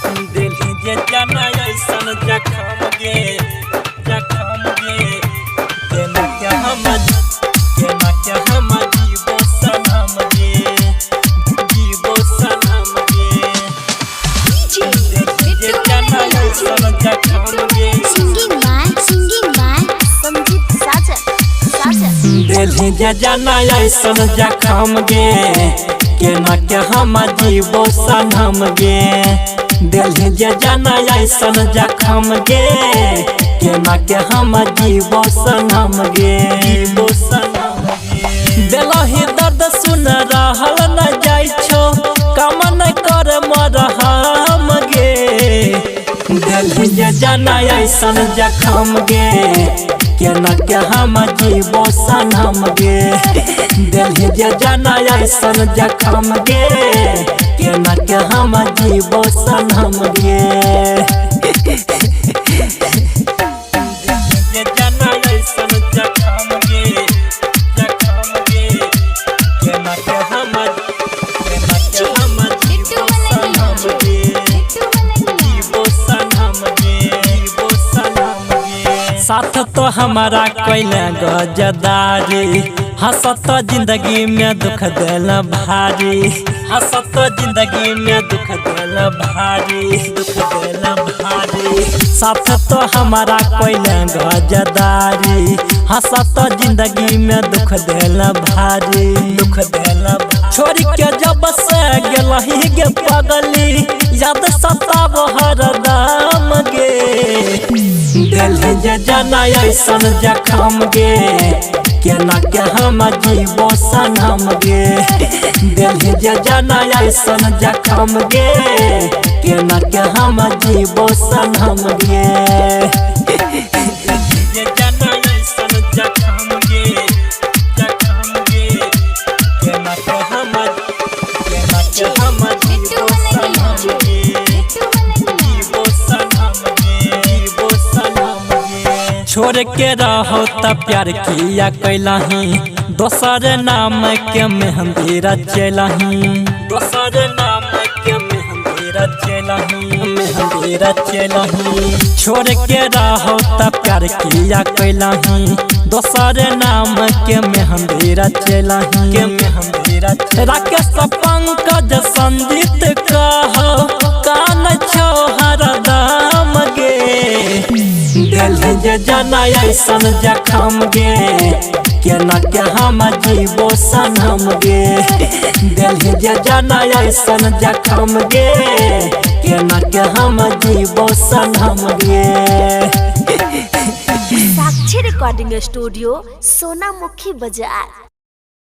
दिल्ली जे जाना ऐसन जखम गे, जखम गे। केना के हम, केना के हम जीवो सनम गे, जीवो सनम गे। दिल्ली जे जाना ऐसन जखम गे। Singing by Sanjeet Sajan Sajan. Delhi जे जाना ऐसन जखम गे, केना के हम जीवो सनम गे। दिल्ली जे जाना ऐसन जखम गे, केना के हम जीवो सनम गे, जीवो सनम गे। दिलही दर्द सुन रहल न जाइ छो, काम न कर मरहम गे। दिल्ली जे जाना ऐसन जखम गे, केना के हम जीवो सनम गे। दिल्ली जे जाना ऐसन जखम गे, केना के हम जीवो सनम गे। जे जाना ऐसन जखम गे, जखम गे। केना के हम, केना के हम जीवो सनम गे, जीवो सनम गे, जीवो सनम गे। साथ तो हमारा कैले गजदारी, हंसत जिंदगी में दुख दिल भारी। हंसत जिंदगी में दुख दिल भारी, दुख दिल भारी। साथ तो हमारा कैले गजदारी, हंसत जिंदगी में दुख दिल भारी, दुख दिल। छोड़ के जब से गेलही गे पगली, याद सताब हरदम गे। दिल्ली जे जाना ऐसन जखम गे, केना के हम जीवो सनम गे। दिल्ली जे जाना ऐसन जखम गे, केना के हम जीवो सनम गे। जे जाना ऐसन जखम गे, जखम गे। केना के हम, केना के हम जीवो सनम गे, जीवो सनम गे, जीवो सनम गे। छोड़ के रहो त प्यार किया कैलही, दोसर नाम के मेहंदी रचेलही। दोसर नाम के मेहंदी रचेलही, मेहंदी रचेलही। छोड़ के रहो त प्यार किया कैलही, दोसर नाम के मेहंदी रचेलही, के मेहंदी रचे। राकेश पंकज संजीत कहो कान छो हरदम गे। दिल्ली जे जाना ऐसन जखम गे, केना के हम जीवो सनम गे। दिल्ली जे जाना ऐसन जखम गे, केना के हम जीवो सनम गे। साक्षी रिकॉर्डिंग स्टूडियो, सोनामुखी बाजार।